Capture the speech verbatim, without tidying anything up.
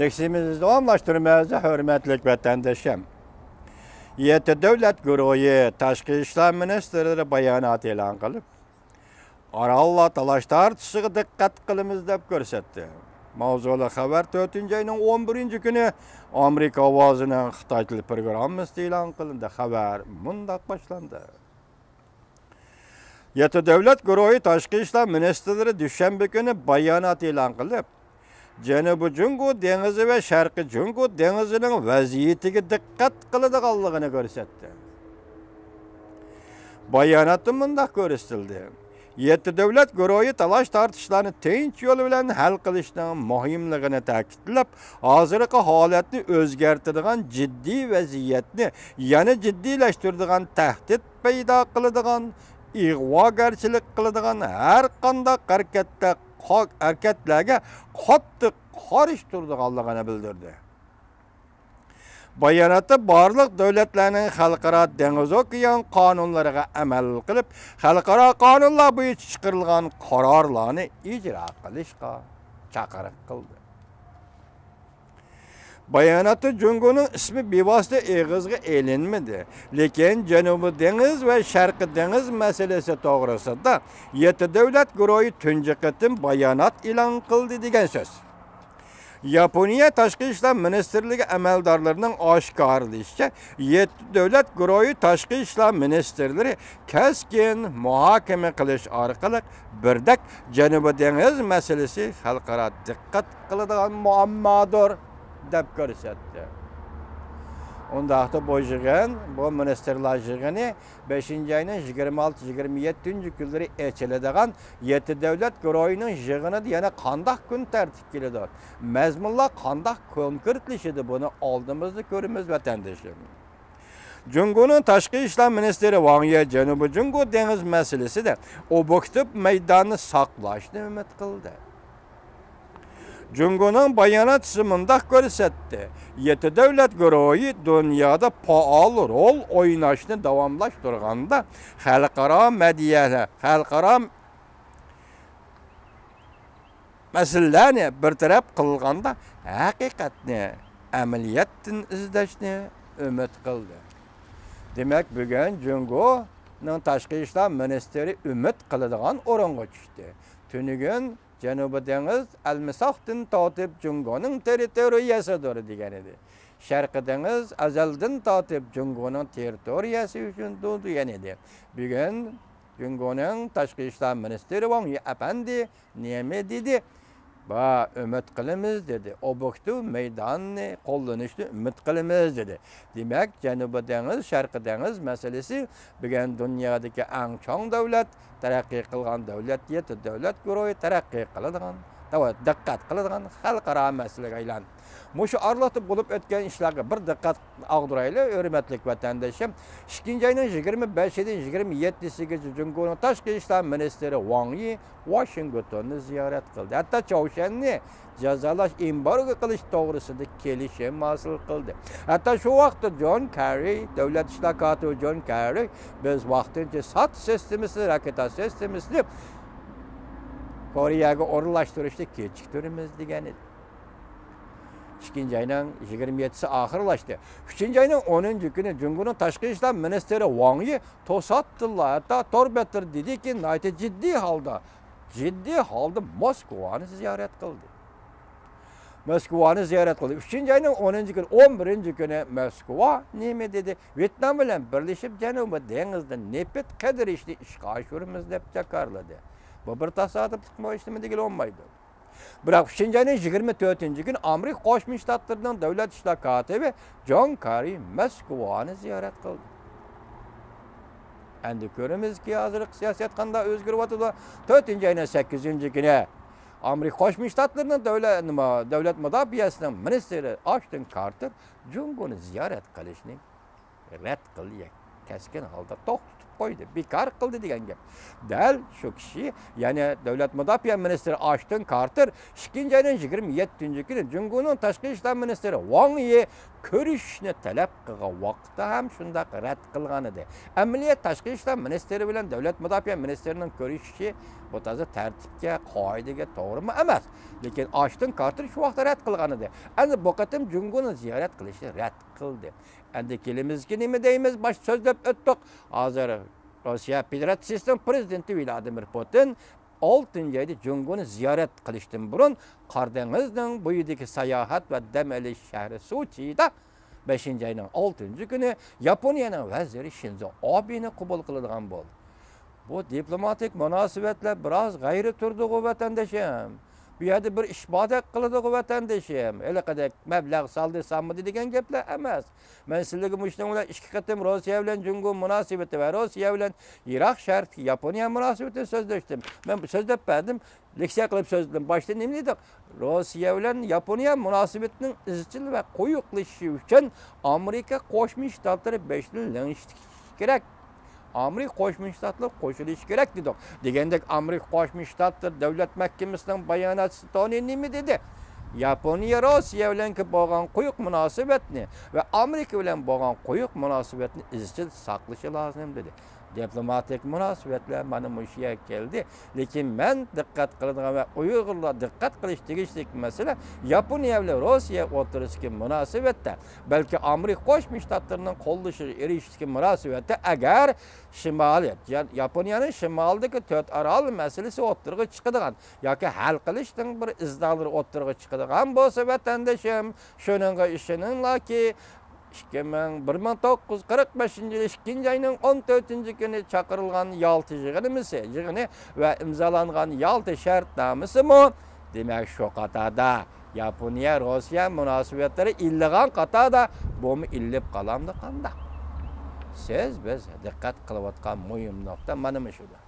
ئىندېكسىمىزنى داۋاملاشتۇرىمىز، ھۆرمەتلىك ۋەتەندىشىم. يەتتە دۆلەت گۇرۇھى تاشقى ئىشلار مىنىستىرلىرى بايانات ئېلان قىلىپ، ئاراللار تالاش تارتىشىغا دىققەت قىلىمىز دەپ كۆرسەتتى. ماۋزۇلۇق خەۋەر تۆتىنچى ئاينىڭ ئون بىرىنچى كۈنى ئامېرىكا ئاۋازىنىڭ خىتاي تىلى پروگراممىسىدا ئېلان قىلىندى. خەۋەر مۇنداق باشلاندى. يەتتە دۆلەت گۇرۇھى تاشقى ئىشلار مىنىستىرلىرى دۈشەنبە كۈنى بايانات ئېلان قىلىپ، جەنۇبىي جۇڭگو دېڭىزى ۋە شەرقىي جۇڭگو دېڭىزىنىڭ ۋەزىيىتىگە دىققەت قىلىدىغانلىقىنى كۆرسەتتى. باياناتتا مۇنداق كۆرسىتىلدى: يەتتە دۆلەت گۇرۇھى تالاش تارتىشلارنى تىنچ يول بىلەن ھەل قىلىشنىڭ مۇھىملىقىنى تەكىتلەپ، ھازىرقى ھالەتنى ئۆزگەرتىدىغان جىددىي ۋەزىيەتنى يەنە جىددىيلەشتۈرىدىغان تەھدىت پەيدا قىلىدىغان، ئىغۋاگەرچىلىك قىلىدىغان ھەر قانداق ھەرىكەتلەر، ھەرىكەتلەرگە قاتتىق قارشى تۇرىدىغانلىقىنى بىلدۈردى. باياناتتا بارلىق دۆلەتلەرنىڭ خەلقئارا دېڭىز ئوكيان قانۇنلىرىغا ئەمەل قىلىپ، خەلقئارا قانۇنلار بويىچە چىقىرىلغان قارارلارنى ئىجرا قىلىشقا چاقىرىق قىلدى. باياناتتا جۇڭگونىڭ ئىسمى بىۋاسىتە ئېغىزغا ئېلىنمىدى، لېكىن جەنۇبىي دېڭىز ۋە شەرقىي دېڭىز مەسىلىسى توغرىسىدا يەتتە دۆلەت گۇرۇھى تۇنجى قېتىم بايانات ئېلان قىلدى دېگەن سۆز. ياپونىيە تاشقى ئىشلار مىنىستىرلىكى ئەمەلدارلىرىنىڭ ئاشكارىلىشىچە، يەتتە دۆلەت گۇرۇھى تاشقى ئىشلار مىنىستىرلىرى كەسكىن مۇھاكىمە قىلىش ئارقىلىق بىردەك جەنۇبىي دېڭىز مەسىلىسى خەلقئارا دىققەت قىلىدىغان مۇئاممادۇر، دەپ كۆرسەتتى. ئۇنداقتا بۇ يىغىن، بۇ مىنىستىرلار يىغىنى بەشىنچى ئاينىڭ يىگىرمە ئالتە، يىگىرمە يەتتىنچى كۈنلىرى ئېچىلىدىغان يەتتە دۆلەت گۇرۇھىنىڭ يىغىنىدا يەنە قانداق كۈن تەرتىپكە كېلىدۇ؟ مەزمۇنلار قانداق كونكرېتلىشىدۇ؟ بۇنى ئالدىمىزدا كۆرىمىز، ۋەتەندىشىم. جۇڭگونىڭ تاشقى ئىشلار مىنىستىرى ۋاڭ يى جەنۇبىي جۇڭگو دېڭىز مەسىلىسىدە ئوبيېكتىپ مەيداننى ساقلاشنى ئۈمىد قىلدى. جۇڭگونىڭ باياناتچىسى مۇنداق كۆرسەتتى: يەتتە دۆلەت گۇرۇھى دۇنيادا پائال رول ئويناشنى داۋاملاشتۇرغاندا، خەلقئارا مەدىيە، خەلقئارا مەسىلىلەرنى بىر تەرەپ قىلغاندا، ھەقىقەتنى ئەمەلىيەتتىن ئىزدەشنى ئۈمىد قىلدى. دېمەك، بۈگۈن جۇڭگونىڭ تاشقى ئىشلار مىنىستىرى ئۈمىد قىلىدىغان ئورۇنغا چۈشتى. تۈنۈگۈن جەنۇبىي دېڭىز ئەلمىساقتىن تارتىپ جۇڭگونىڭ تېررىتورىيەسىدۇر دېگەن ئىدى. شەرقىي دېڭىز ئەزەلدىن تارتىپ جۇڭگونىڭ تېررىتورىيەسى ئۈچۈندۇر دېگەن ئىدى. بۈگۈن جۇڭگونىڭ تاشقى ئىشلار مىنىستىرى ۋاڭ يى ئەپەندى نېمە دېدى؟ با، ئۈمىد قىلىمىز دېدى. ئوبيېكتىپ مەيداننى قوللىنىشنى ئۈمىد قىلىمىز دېدى. دېمەك، جەنۇبىي دېڭىز، شەرقىي دېڭىز مەسىلىسى بۈگۈن دۇنيادىكى ئەڭ چوڭ دۆلەت، تەرەققىي قىلغان دۆلەت، يەتتە دۆلەت گۇرۇھى تەرەققىي قىلىدىغان، دىققەت قىلىدىغان خەلقئارا مەسىلىگە ئايلاندى. مۇشۇ ئارىلىقتا بولۇپ ئۆتكەن ئىشلارغا بىر دىققەت ئاغدۇرايلى، ھۆرمەتلىك ۋەتەندىشىم. ئىككىنچى ئاينىڭ يىگىرمە بەشىدىن يىگىرمە يەتتىسىگىچە جۇڭگونىڭ تاشقى ئىشلار مىنىستىرى ۋاڭ يى ۋاشىنگتوننى زىيارەت قىلدى. ھەتتا چاۋشيەننى جازالاش، ئېمبارگو قىلىش توغرىسىدا كېلىشىم ھاسىل قىلدى. ھەتتا شۇ ۋاقىتتا جون كېررى، دۆلەت ئىشلار كاتىپى جون كېررى، بىز ۋاقتىنچە سات سىستېمىسى، راكېتا سىستېمىسىنى كورېيەگە ئورۇنلاشتۇرۇشنى كېچىكتۈرىمىز دېگەن ئىدى. ئىككىنچى ئاينىڭ يىگىرمە يەتتىسى ئاخىرلاشتى. ئۈچىنچى ئاينىڭ ئونىنچى كۈنى جۇڭگونىڭ تاشقى ئىشلار مىنىستىرى ۋاڭ يى توساتتىنلا، ھەتتا تور بەتلىرىدە دېدىكى، ناھايىتى جىددىي ھالدا، جىددىي ھالدا موسكۋانى زىيارەت قىلدى. موسكۋانى زىيارەت قىلدى. ئۈچىنچى ئاينىڭ ئونىنچى كۈنى، ئون بىرىنچى كۈنى موسكۋا نېمە دېدى؟ ۋيېتنام بىلەن بىرلىشىپ جەنۇبىي دېڭىزدا نېفىت قىدۇرۇشنى ئىشقا ئاشۇرىمىز دەپ جاكارلىدى. بۇ بىر تاسادىپلىقمۇ، ھېچنېمە دېگىلى بولمايدۇ. بىراق ئۈچىنچى ئاينىڭ يىگىرمە تۆتىنچى كۈنى ئامېرىكا قوشما شتاتلىرىنىڭ دۆلەت ئىشلار كاتىپى جون كېررى موسكۋانى زىيارەت قىلدى. ئەمدى كۆرىمىزكى، ھازىرقى سىياسەت قانداق ئۆزگىرىۋاتىدۇ. تۆتىنچى ئاينىڭ سەككىزىنچى كۈنى ئامېرىكا قوشما شتاتلىرىنىڭ دۆلەت، نېمە، دۆلەت مۇداپىئەسىنىڭ مىنىستىرى ئاشتون كارتېر جۇڭگونى زىيارەت قىلىشنى رەت قىلدى، كەسكىن ھالدا توختىتىپ قويدى، بىكار قىلدى دېگەن گەپ. دەل شۇ كىشى، يەنى دۆلەت مۇداپىئە مىنىستىرى ئاشتون كارتېر ئىككىنچى ئاينىڭ يىگىرمە يەتتىنچى كۈنى جۇڭگونىڭ تاشقى ئىشلار مىنىستىرى ۋاڭ يى كۆرۈشۈشنى تەلەپ قىلغان ۋاقىتتا ھەم شۇنداق رەت قىلغان ئىدى. ئەمەلىيەت تاشقى ئىشلار مىنىستىرى بىلەن دۆلەت مۇداپىئە مىنىستىرىنىڭ كۆرۈشۈشى بۇ تازا تەرتىپكە، قائىدىگە توغرىمۇ ئەمەس. لېكىن ئاشتون كارتېر شۇ ۋاقىتتا رەت قىلغان ئىدى. ئەمدى بۇ قېتىم جۇڭگونى زىيارەت قىلىشنى رەت قىلدى. ئەمدى كېلىمىزگە نېمە دەيمىز؟ باشتا سۆزلەپ ئۆتتۇق. ھازىر روسىيە فېدېراتسىيىسىنىڭ پرېزىدېنتى ۋلادىمىر پۇتىن ئالتىنچى ئايدا جۇڭگونى زىيارەت قىلىشتىن بۇرۇن، قارا دېڭىزنىڭ بويىدىكى ساياھەت ۋە دەم ئېلىش شەھىرى سوچىدا بەشىنچى ئاينىڭ ئالتىنچى كۈنى ياپونىيەنىڭ ۋەزىرى شىنزو ئابېنى قوبۇل قىلىدىغان بولدى. بۇ دىپلوماتىك مۇناسىۋەتلەر بىراز غەيرىي تۇردىغۇ، ۋەتەندىشىم. بۇ يەردە بىر ئىش باردەك قىلىدىغۇ، ۋەتەندىشىم. ھېلىقىدەك مەبلەغ سالدى، سالمىدى دېگەن گەپلەر ئەمەس. مەن سىلەرگە مۇشۇنىڭ بىلەن ئىككى قېتىم روسىيە بىلەن جۇڭگو مۇناسىۋىتى ۋە روسىيە بىلەن يىراق شەرقتىكى ياپونىيە مۇناسىۋىتىنى سۆزلەشتىم. مەن سۆزلەپ بەردىم، لېكسىيە قىلىپ سۆزلىدىم. باشتا نېمە دېدۇق؟ روسىيە بىلەن ياپونىيە مۇناسىۋىتىنىڭ ئىزچىل ۋە قويۇقلىشىشى ئۈچۈن ئامېرىكا قوشما شتاتلىرى بېشىدىن لېڭىشىش كېرەك. ئامېرىكا قوشما شتاتلىرى قوشۇلۇشى كېرەك دېدۇق. دېگەندەك، ئامېرىكا قوشما شتاتلىرى دۆلەت مەھكىمىسىنىڭ باياناتچىسى تونى نېمە دېدى؟ ياپونىيە روسىيە بىلەنكى بولغان قويۇق مۇناسىۋەتنى ۋە ئامېرىكا بىلەن بولغان قويۇق مۇناسىۋەتنى ئىزچىل ساقلىشى لازىم دېدى. دىپلوماتىك مۇناسىۋەتلەر مانا مۇشۇ يەرگە كەلدى. لېكىن مەن دىققەت قىلىدىغان ۋە ئۇيغۇرلار دىققەت قىلىش تېگىشلىك مەسىلە، ياپونىيە بىلەن روسىيە ئوتتۇرىسىدىكى مۇناسىۋەتتە، بەلكى ئامېرىكا قوشما شتاتلىرىنىڭ قوللىشىغا ئېرىشىشتىكى مۇناسىۋەتتە، ئەگەر شىمالىي، يا-، ياپونىيەنىڭ شىمالىدىكى تۆت ئارال مەسىلىسى ئوتتۇرىغا چىقىدىغان ياكى ھەل قىلىشنىڭ بىر ئىزنالىرى ئوتتۇرىغا چىقىدىغان بولسا، ۋەتەندىشىم، شۇنىڭغا ئىشىنىڭلاركى، ئىككى مىڭ، بىر مىڭ توققۇز يۈز قىرىق بەشىنچى يىل ئىككىنچى ئاينىڭ ئون تۆتىنچى كۈنى چاقىرىلغان يالتا يىغىنىمىسى، يىغىنى ۋە ئىمزالانغان يالتا شەرتنامىسىمۇ، دېمەك، شۇ قاتاردا ياپونىيە، روسىيە مۇناسىۋەتلىرى ئىللىغان قاتاردا بۇمۇ ئىللىپ قالامدۇ قانداق؟ سىز، بىز دىققەت قىلىۋاتقان مۇھىم نۇقتا مانا مۇشۇدۇر.